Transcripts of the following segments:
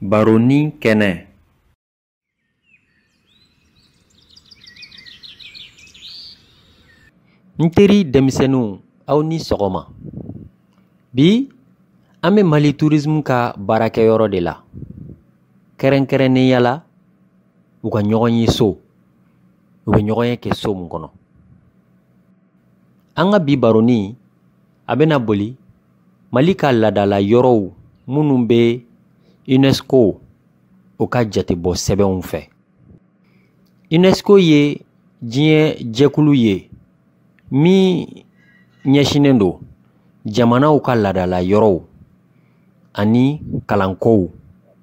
Baronin kɛnɛ. N teri denmisɛnninw, aw ni sɔgɔma. Bi, an bɛ Mali tourisme ka baarakɛyɔrɔ de la. Kɛrɛnkɛrɛnnenya la, u ka ɲɔgɔn ye so. U bɛ ɲɔgɔn ye kɛ so mun kɔnɔ. An ka bi baroni, a bɛna boli Mali ka laadala yɔrɔw minnu bɛ UNESCO o ka jatebɔ sɛbɛnw fɛ. UNESCO ye diɲɛ jɛkulu ye min ɲɛsinnen don jamanaw ka laadala yɔrɔw ani kalankow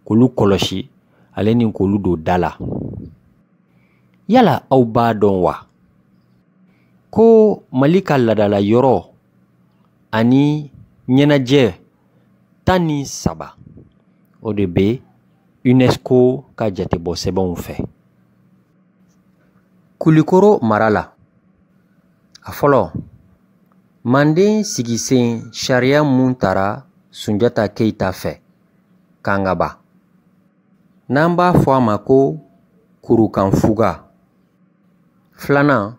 k'olu kɔlɔsi ale ni k'olu don da la. Yala aw b'a dɔn wa ko Mali ka laadala yɔrɔ ani ɲɛnajɛ 13 o de bɛ UNESCO ka jatebɔ sɛbɛnw fɛ. Kulikoro mara la, a fɔlɔ, Manden sigisen sariya mun tara Sunjata Keyita fɛ Kangaba, n'an b'a fɔ a ma ko Kurukanfuga. Filanan,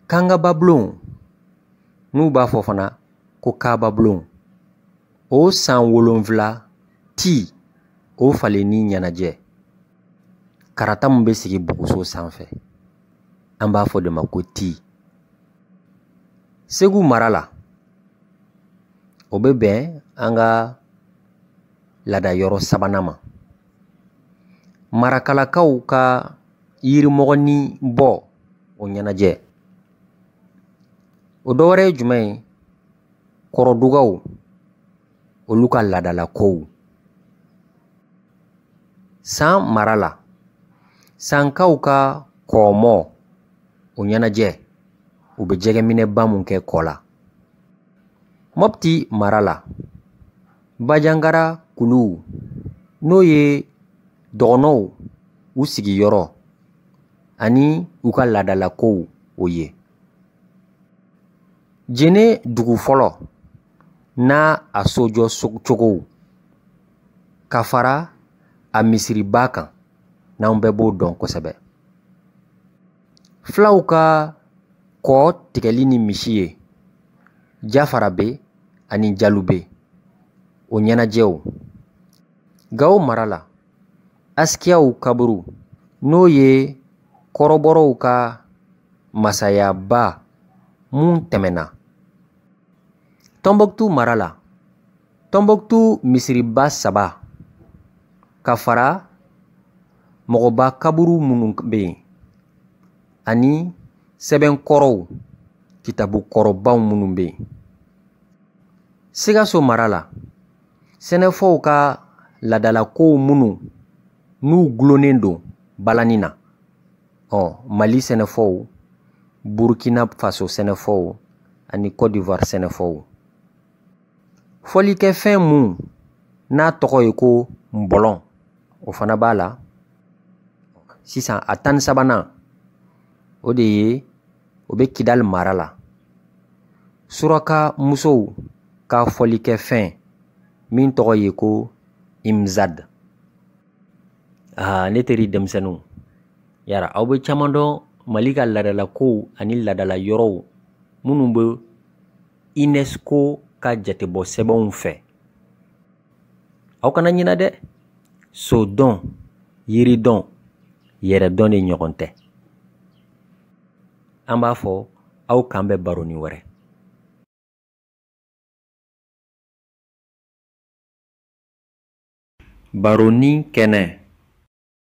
Kangababulon, n'u b'a fɔ fana ko Kababulon, o san 7 ti o falenni ɲɛnajɛ. Karata mun bɛ sigi buguso sanfɛ, an b'a fɔ de ma ko ti. Segu mara la, o bɛ bɛn an ka laada yɔrɔ sabanan ma. Marakalakaw ka yirimɔgɔnin bɔ o ɲɛnajɛ. O dɔ wɛrɛ ye jumɛn ye? Kɔrɔdugaw, olu ka laadalakow. San mara la, Sankaw ka kɔmɔ o ɲɛnajɛ, u bɛ jɛgɛminɛba mun kɛ kɔ la. Mopti mara la, Bajangara kuluw, n'o ye dɔgɔnɔw u sigiyɔrɔ ani u ka laadalakow o ye. Jene dugu fɔlɔ n'a a sojɔ cogow ka fara a misiriba kan, n'anw bɛɛ b'o dɔn kosɛbɛ. Fulaw ka kɔ tigɛli ni misi ye, Jafarabe ani Jalube, o ɲɛnajɛw. Gawo mara la, Askiyaw kaburu, n'o ye kɔrɔbɔrɔw ka masayaba mun tɛmɛna. Tɔnbɔkutu mara la, Tɔnbɔkutu misiriba 3 ka fara mɔgɔba kaburu minnu bɛ yen ani sɛbɛnkɔrɔw, kitabu kɔrɔbaw minnu bɛ yen. Sikaso mara la, Sɛnɛfɔw ka laadalakow minnu n'u gulonnen don balani na. Mali Sɛnɛfɔw, Burkina Faso Sɛnɛfɔw ani Côte d'Ivoire Sɛnɛfɔw. Fɔlikɛfɛn mun n'a tɔgɔ ye ko nbɔlɔn, o fana b'a la. Sisan a 13nan, o de ye o bɛ Kidali mara la. Suraka musow ka fɔlikɛfɛn min tɔgɔ ye ko Imzad. Ne teri denmisɛnninw, yara aw bɛ caman dɔn Mali ka laadalakow ani laadala yɔrɔw minnu bɛ UNESCO ka jatebɔ sɛbɛnw fɛ. Aw kana ɲinɛ dɛ, sodɔn, yiridɔn, yɛrɛdɔn de ɲɔgɔn tɛ. An b'a fɔ aw k'an bɛn baroni wɛrɛ. Baronin kɛnɛ.